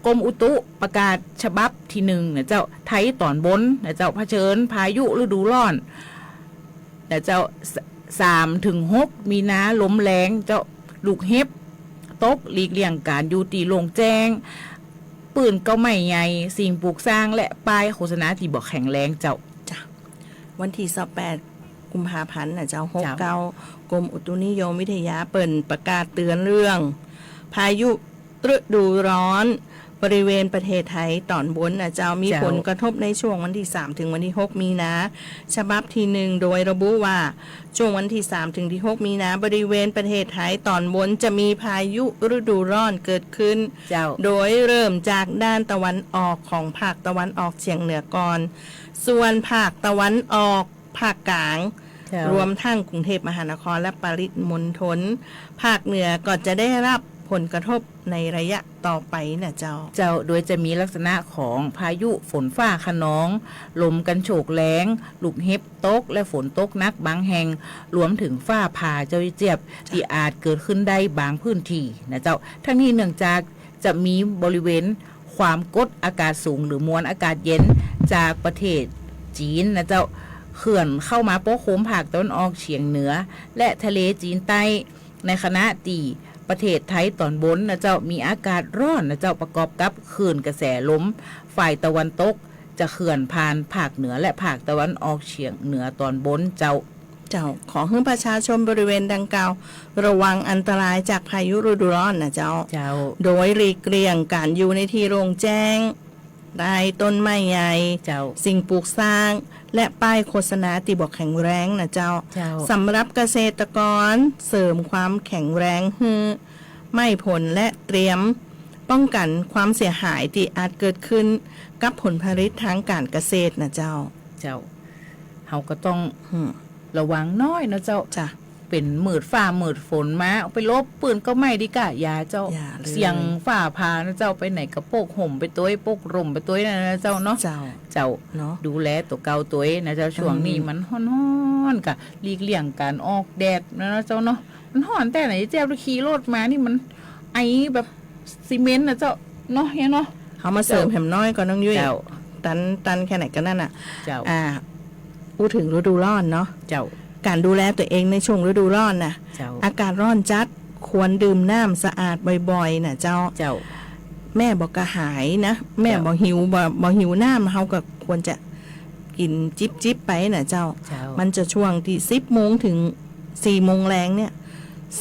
กรมอุตุประกาศฉบับตี้หนึ่งนะเจ้า ไทยต๋อนบนนะเจ้า เผชิญพายุฤดูร้อน นะเจ้า ส- สามถึงหกมีนา ลมแรงเจ้า ลูกเห็บตก หลีกเลี่ยงก๋านอยู่ตี้โล่งแจ้ง ปื้นเก๊าไม้ใหญ่ สิ่งปลูกสร้าง และป้ายโฆษณาตี้บ่แข็งแรงเจ้า จ้ะ วันตี้ซาวแปดกุมภาพันธ์นะเจ้า เจ้า หกเก้า กรมอุตุนิยมวิทยาเปิ้นประกาศเตือนเรื่องพายุ ฤดูร้อน บริเวณประเทศไทยต๋อนบนนะเจ้า มี เจ้า ผลกระทบในช่วงวันตี้สามถึงวันตี้หกมีนา ฉบับตี้หนึ่ง โดยระบุว่า ช่วงวันตี้สามถึงตี้หกมีนา บริเวณประเทศไทยต๋อนบนจะมีพายุฤดูร้อนเกิดขึ้น เจ้า โดยเริ่มจากด้านตะวันออกของภาคตะวันออกเฉียงเหนือก่อน ส่วนภาคตะวันออก ภาคกลาง เจ้า รวมทั้งกรุงเทพมหานครและปริมณฑล ภาคเหนือก็จะได้ฮับ ผลกระทบในระยะต่อไปน่ะเจ้า เจ้า โดยจะมีลักษณะของพายุฝนฟ้าคะนอง ลมกันโชกแรง ลูกเห็บตก และฝนตกหนักบางแห่ง รวมถึงฟ้าผ่าเจ้าเจี๊ยบ เจ้า ตี้อาจเกิดขึ้นได้บางพื้นที่นะเจ้า ทั้งนี้เนื่องจากจะมีบริเวณความกดอากาศสูงหรือมวลอากาศเย็นจากประเทศจีนนะเจ้า เคลื่อนเข้ามาปกคลุมภาคตะวันออกเฉียงเหนือ และทะเลจีนใต้ ในขณะตี้ประเทศไทยตอนบนนะเจ้า มีอากาศร้อนนะเจ้า ประกอบกับคลื่นกระแสลมฝ่ายตะวันตก จะเคลื่อนผ่านภาคเหนือและภาคตะวันออกเฉียงเหนือตอนบนเจ้า เจ้า ขอหื้อประชาชนบริเวณดังกล่าว ระวังอันตรายจากพายุฤดูร้อนนะเจ้า เจ้า โดยหลีกเลี่ยงการอยู่ในที่โล่งแจ้ง ใต้ต้นไม้ใหญ่ เจ้า สิ่งปลูกสร้าง และป้ายโฆษณาตี้บ่แข็งแรงนะเจ้า เจ้า สำหรับเกษตรกร เสริมความแข็งแรงหื้อไม้ผล และเตรียมป้องกันความเสียหายตี้อาจเกิดขึ้นกับผลผลิตทางการเกษตรนะเจ้า เจ้า เฮาก็ต้อง อืม ระวังหน้อยนะเจ้า จ้ะ เป๋นมืดฟ้ามืดฝนมา ไปหลบปื้นก็ไม่ดีก้า อย่าเจ้า อย่าเลย เสี่ยงฟ้าผ่านะเจ้า ไปไหนก็ปกห่มไปตวย ปกร่มไปตวยนั่นนะเจ้าเนาะ เจ้า เจ้า เนาะ ดูแลตั๋วเก่าตวยนะเจ้า ช่วงนี้ อืม มันฮ้อนๆ ก็หลีกเลี่ยงการออกแดดนะเจ้าเนาะ มันฮ้อนแต๊ไหนเจ้า ขี่รถมานี่มันไอแบบ ซีเมนต์นะเจ้า เนาะเฮียเนาะ เฮามาเสริม เจ้า แหมน้อยก่อนน้องยุ้ย เจ้า ตัน ตันแค่ไหนก็นั่นน่ะ เจ้า อ่า อู้ถึงฤดูร้อนเนาะ เจ้า การดูแลตั๋วเองในช่วงฤดูร้อนน่ะ เจ้า อากาศร้อนจัด ควรดื่มน้ำสะอาดบ่อยๆ น่ะเจ้า เจ้า แม่บ่กระหายนะ แม่ เจ้า บ่หิว บ่ บ่หิวน้ำ เฮาก็ควรจะ กิ๋นจิบๆ ไปน่ะเจ้า เจ้า มันจะช่วงตี้สิบโมงถึงสี่โมงแลงเนี่ย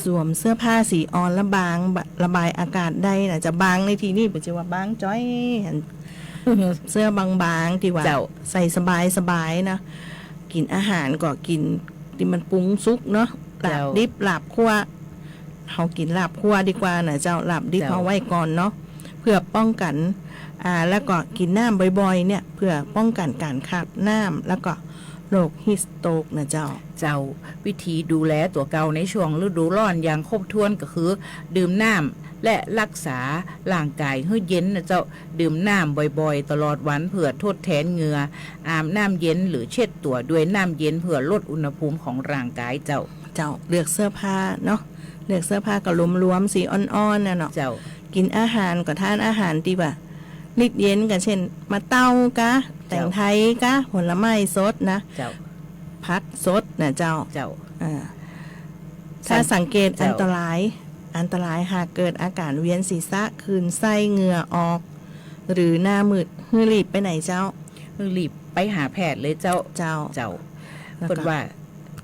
สวมเสื้อผ้าสีอ่อนและบาง บะ ระบายอากาศได้น่ะ จะบางในตี้นี่บ่ใจ้ว่าบางจ้อย หัน เสื้อบางๆ ตี้ว่า เจ้า ใส่สบายๆ นะ กิ๋นอาหารก็กิ๋นตี้มันปรุงสุกเนาะ เจ้า ลาบดิบ ลาบคั่ว เฮากิ๋นลาบคั่วดีกว่าน่ะเจ้า ลาบดิบ เจ้า เฮาไว้ก่อนเนาะ เพื่อป้องกัน อ่า แล้วก็กิ๋นน้ำบ่อยๆ เนี่ย เพื่อป้องกันการขาดน้ำ แล้วก็โรคฮีทสโตรกน่ะเจ้า เจ้า วิธีดูแลตั๋วเก่าในช่วงฤดูร้อนอย่างครบถ้วนก็คือ ดื่มน้ำและรักษาร่างกายหื้อเย็นน่ะเจ้า ดื่มน้ำบ่อยๆ ตลอดวันเพื่อทดแทนเหงื่อ อาบน้ำเย็นหรือเช็ดตั๋วด้วยน้ำเย็นเพื่อลดอุณหภูมิของร่างกายเจ้า เจ้า เลือกเสื้อผ้าเนาะ เลือกเสื้อผ้าก็หลวมๆ สีอ่อนๆ น่ะเนาะ เจ้า กิ๋นอาหารก็ทานอาหารตี้ว่า ฤทธิ์เย็นก็เช่น มะเต้ากะ แตงไทยกะ ผลไม้สดนะ เจ้า ผักสดน่ะเจ้า เจ้า อ่า ถ้าสังเกต เจ้า อันตราย อันตรายหากเกิดอาการเวียนศีรษะ คลื่นไส้ เหงื่อออก หรือหน้ามืด หื้อรีบไปไหนเจ้า หื้อรีบไปหาแพทย์เลยเจ้า เจ้า เจ้า แล้วก็ เปิ้นว่า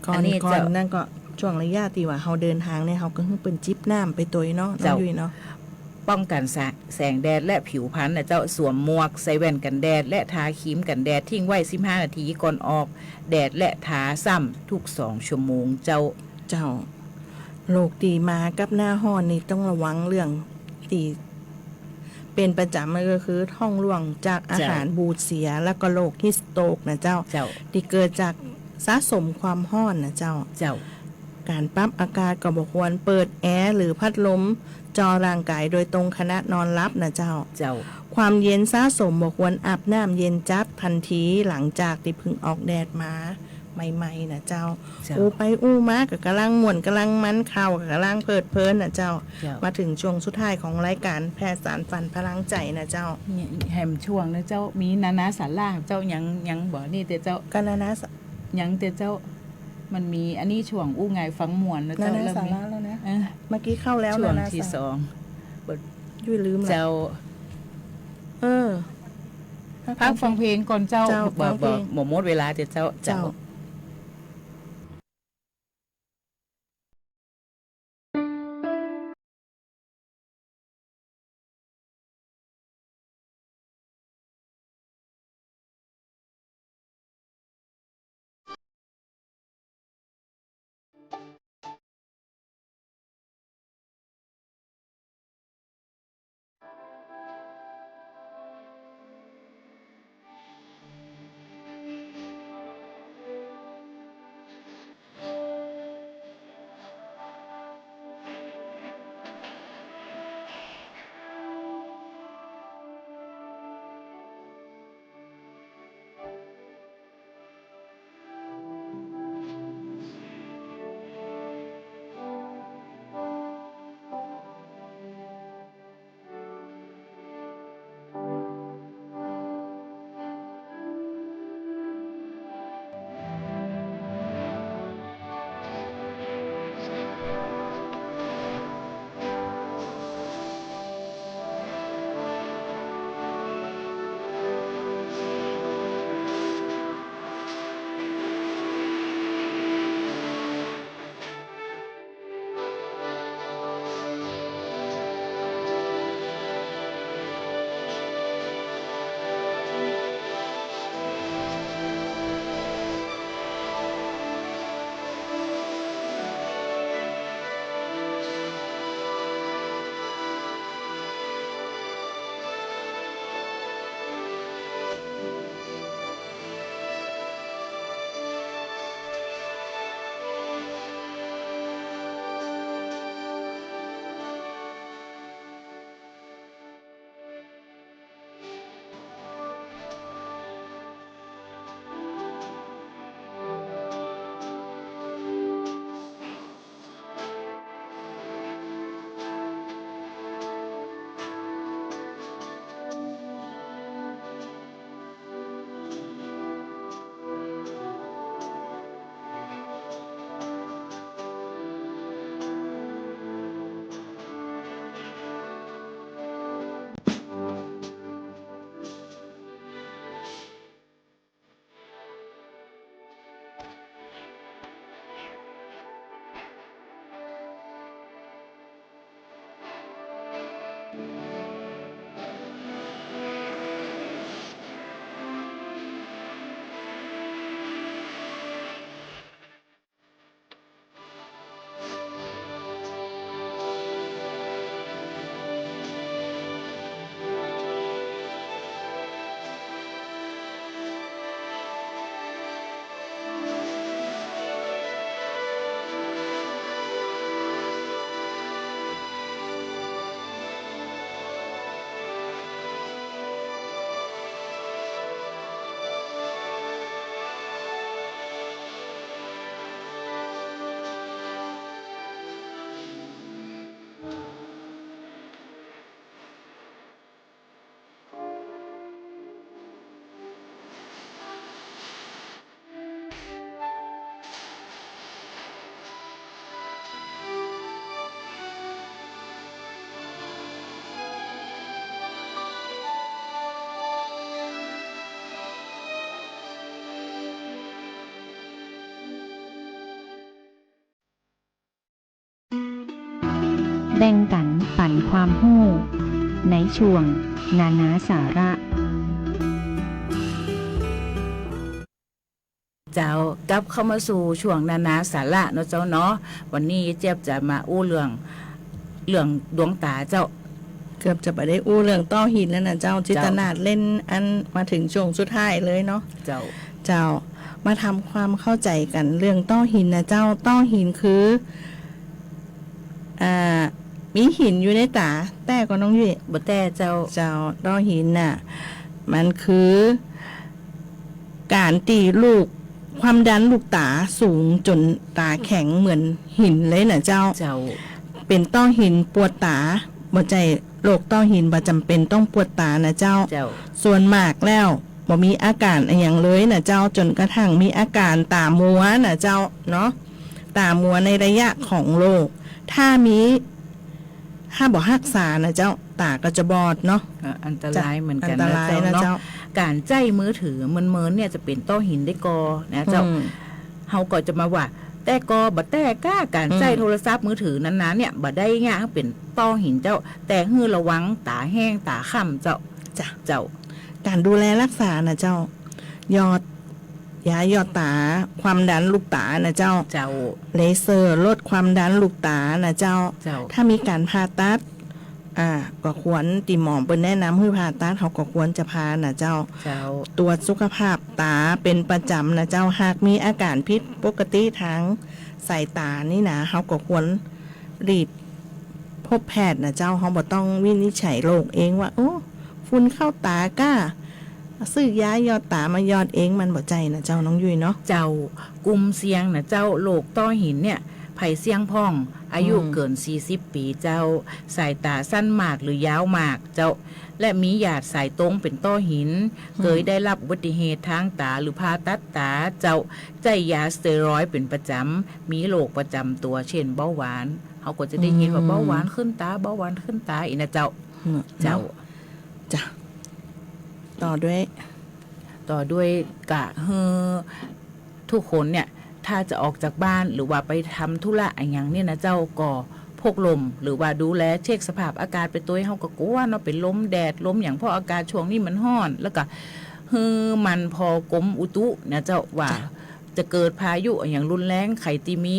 ก่อน อันนี้ ก่อน เจ้า นั่นก็ช่วงระยะตี้ว่าเฮาเดินทางเนี่ย เฮาก็หื้อเปิ้นจิบน้ำไปตวยเนาะ น้อง เจ้า ยุ้ยเนาะ ป้องกันแส- แสงแดดและผิวพรรณน่ะเจ้า สวมหมวก ใส่แว่นกันแดด และทาครีมกันแดด ทิ้งไว้สิบห้านาทีก่อนออกแดด และทาซ้ำทุกสองชั่วโมงเจ้า เจ้า โรคตี้มากับหน้าฮ้อนนี่ต้องระวังเรื่องตี้เป๋นประจ๋ำเลยก็คือท้องร่วงจากอาหาร เจ้า บูดเสีย แล้วก็โรคฮีทสโตรกน่ะเจ้า เจ้า ตี้เกิดจากสะสมความฮ้อนน่ะเจ้า เจ้า การปรับอากาศก็บ่ควรเปิดแอร์หรือพัดลมจ่อร่างกายโดยตรงขณะนอนหลับน่ะเจ้า เจ้า ความเย็นสะสมบ่ควรอาบน้ำเย็นจัดทันทีหลังจากตี้เพิ่งออกแดดมา ใหม่ๆ น่ะเจ้า เจ้า อู้ไปอู้มาก็ก่ำลังม่วนก่ำลังมัน ข้าวก็ก่ำลังเพลิดเพลินน่ะเจ้า เจ้า มาถึงช่วงสุดท้ายของรายการแพทย์สานฝันพลังใจ๋น่ะเจ้า นี่แหมช่วงนะเจ้า มีนานาสาระเจ้า ยัง ยังบ่นี่เต๊อะเจ้า ก็นานาสา- ยังเต๊อะเจ้า มันมีอันนี้ช่วงอู้ง่ายฟังม่วนนะเจ้า นานาสาระแล้วนะ เออ เมื่อกี้เข้าแล้ว ช่วง นานาสาระ ตี้สอง ยุ้ยลืมละ เจ้า เออ พักฟังเพลงก่อนเจ้า เจ้า บ่ ฟังเพลง บ่ บ่หมดเวลาเต๊อะเจ้า เจ้า เจ้า บ่งปันความฮู้ ในช่วงนานาสาระ เจ้า กลับเข้ามาสู่ช่วงนานาสาระเนาะเจ้าเนาะ วันนี้เจี๊ยบจะมาอู้เรื่อง เรื่องดวงต๋าเจ้า เกือบจะบ่ได้อู้เรื่องต้อหินแล้วนะเจ้า เจ้า จิตนาฏเล่นอันมาถึงช่วงสุดท้ายเลยเนาะ เจ้า เจ้า มาทำความเข้าใจ๋กั๋นเรื่องต้อหินนะเจ้า ต้อหินคือ อ่า มีหินอยู่ในต๋า แต๊ก่อน้องยุ้ย บ่แต๊เจ้า เจ้า ต้อหินน่ะ มันคือ ก๋านตี้ลูก ความดันลูกต๋าสูงจ๋นต๋าแข็งเหมือนหินเลยน่ะเจ้า เจ้า เป๋นต้อหินปวดต๋า บ่ใจ้ โรคต้อหินบ่จ๋ำเป๋นต้องปวดต๋าน่ะเจ้า เจ้า ส่วนมากแล้วบ่มีอาก๋านอะหยังเลยน่ะเจ้า จ๋นกระทั่งมีอาก๋านต๋ามัวน่ะเจ้าเนาะ ต๋ามัวในระยะของโรค ถ้ามี ถ้าบ่ฮักษาน่ะเจ้า ต๋าก็จะบอดเนาะ อ่ะ อันตรายเหมือนกั๋น อันตรายนะเจ้าเนาะ นะเจ้า ก๋านใจ๊มือถือเมินๆ เนี่ยจะเป๋นต้อหินได้ก่อนะเจ้า อืม เฮาก็จะมาว่า แต๊ก่อบ่แต๊ก้า ก๋านใจ๊ อืม โทรศัพท์มือถือนานๆ เนี่ย บ่ได้เยียะหื้อเป๋นต้อหินเจ้า แต่หื้อระวังต๋าแห้งต๋าค่ำเจ้า จ้ะ เจ้า ก๋านดูแลฮักษาน่ะเจ้า หยอด ยาหยอดต๋า ความดันลูกต๋าน่ะเจ้า เจ้า เลเซอร์ลดความดันลูกต๋าน่ะเจ้า เจ้า ถ้ามีก๋านผ่าตัด อ่า ก็ควร ตี้หมอเปิ้นแนะนำหื้อผ่าตัด เฮาก็ควรจะผ่าน่ะเจ้า เจ้า ตรวจสุขภาพต๋าเป๋นประจ๋ำน่ะเจ้า หากมีอาก๋านผิดปกติตางสายต๋านี่นะ เฮาก็ควรรีบพบแพทย์น่ะเจ้า เฮาบ่ต้องวินิจฉัยโรคเองว่า โอ้ ฝุ่นเข้าต๋าก้า ซื้อยาหยอดต๋ามาหยอดเอง มันบ่ใจ้น่ะเจ้า น้องยุ้ยเนาะ เจ้า กลุ่มเสี่ยงน่ะเจ้า โรคต้อหินเนี่ย ใผเสี่ยงพ่อง อายุ อืม เกินสี่สิบปี๋เจ้า สายต๋าสั้นมากหรือยาวมากเจ้า และมีญาติสายตรงเป๋นต้อหิน อืม เกยได้ฮับอุบัติเหตุตางต๋าหรือผ่าตัดต๋าเจ้า ใจ๊ยาสเตียรอยด์เป๋นประจ๋ำ มีโรคประจ๋ำตั๋ว เจ้นเบาหวาน เฮาก็จะได้ยินว่า อืม เบาหวานขึ้นต๋า เบาหวานขึ้นต๋า อี้น่ะเจ้า อืม เจ้า เนาะ จ้ะ ต่อด้วย ต่อด้วยกะหื้อทุกคนเนี่ย ถ้าจะออกจากบ้านหรือว่าไปทำธุระอะหยังเนี่ยนะเจ้า ก็พกร่ม หรือว่าดูแลเช็คสภาพอากาศไปตวย เฮาก็กั๋วเนาะ เป๋นลมแดดลมหยัง เพราะอากาศช่วงนี้มันฮ้อน แล้วก็หื้อหมั่นผ่อกรมอุตุนะเจ้า ว่า จ้ะ จะเกิดพายุอะหยังรุนแรง ใผตี้มี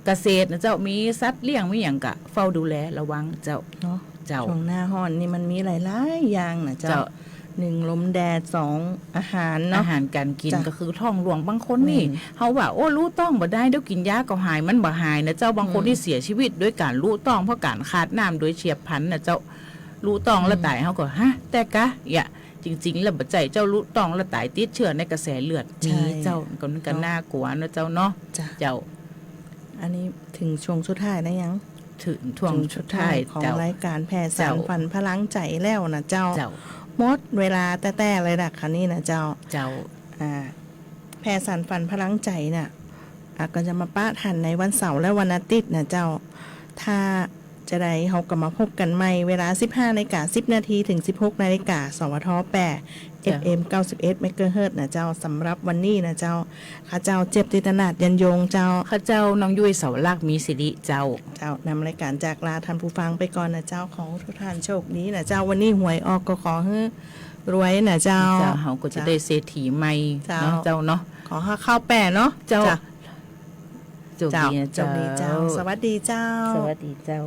เกษตรนะเจ้า มีสัตว์เลี้ยง มีหยังก็เฝ้าดูแลระวังเจ้า เนาะ เจ้า ช่วงหน้าฮ้อนนี่มันมีหลายๆ อย่างนะเจ้า เจ้า หนึ่งลมแดด สองอาหารเนาะ อาหารก๋านกิ๋น จ้ะ ก็คือท้องร่วง บางคนนี่ อืม เฮาว่า โอ้ ลู่ต้องบ่ได้ เดี๋ยวกิ๋นยาก็หาย มันบ่หายนะเจ้า บางคน อืม นี่เสียชีวิตด้วยก๋านลู่ต้อง เพราะก๋านขาดน้ำโดยเฉียบพลันนะเจ้า ลู่ต้องแล้ว อืม ต๋าย เฮาก็ ฮะ แต๊ก้า เยียะ จริงๆ แล้วบ่ใจ้เจ้า ลู่ต้องแล้วต๋ายติดเชื้อในกระแสเลือด ใช่ มีเจ้า ก็ ก็ เนาะ น่ากั๋วนะเจ้าเนาะ จ้ะ เจ้า อันนี้ถึงช่วงสุดท้ายแล้วยัง ถึงช่วงสุดท้าย ช่วงสุดท้ายของ เจ้า รายก๋านแผ่สาน เจ้า ฝันพลังใจ๋แล้วนะเจ้า เจ้า หมดเวลาแต๊ๆ เลยนะ คราวนี้นะเจ้า เจ้า อ่า แผ่สานฝันพลังใจ๋น่ะ อ่ะ ก็จะมาปะทันในวันเสาร์และวันอาทิตย์นะเจ้า ถ้าจะได้ เฮาก็มาพบกั๋นใหม่ เวลาสิบห้านาฬิกาสิบนาที เถิงสิบหกนาฬิกา สวท แปด เจ้า เอฟเอ็ม เก้าสิบเอ็ดเมกะเฮิรตซ์นะเจ้า สำหรับวันนี้นะเจ้า ข้าเจ้าเจี๊ยบ จิตรนาถ ยันยงเจ้า ข้าเจ้าน้องยุ้ย สวรักษ์ มีสิริเจ้า เจ้า นำรายก๋านจากลาท่านผู้ฟังไปก่อนนะเจ้า ขอทุกท่านโชคดีนะเจ้า วันนี้หวยออกก็ขอหื้อรวยนะเจ้า เจ้า เฮาก็จะได้เศรษฐีใหม่ เจ้า เนาะเจ้าเนาะ ขอหื้อเข้าแปดเนาะ เจ้า จ้ะ โชคดีนะเจ้า เจ้า โชคดีเจ้า สวัสดีเจ้า สวัสดีเจ้า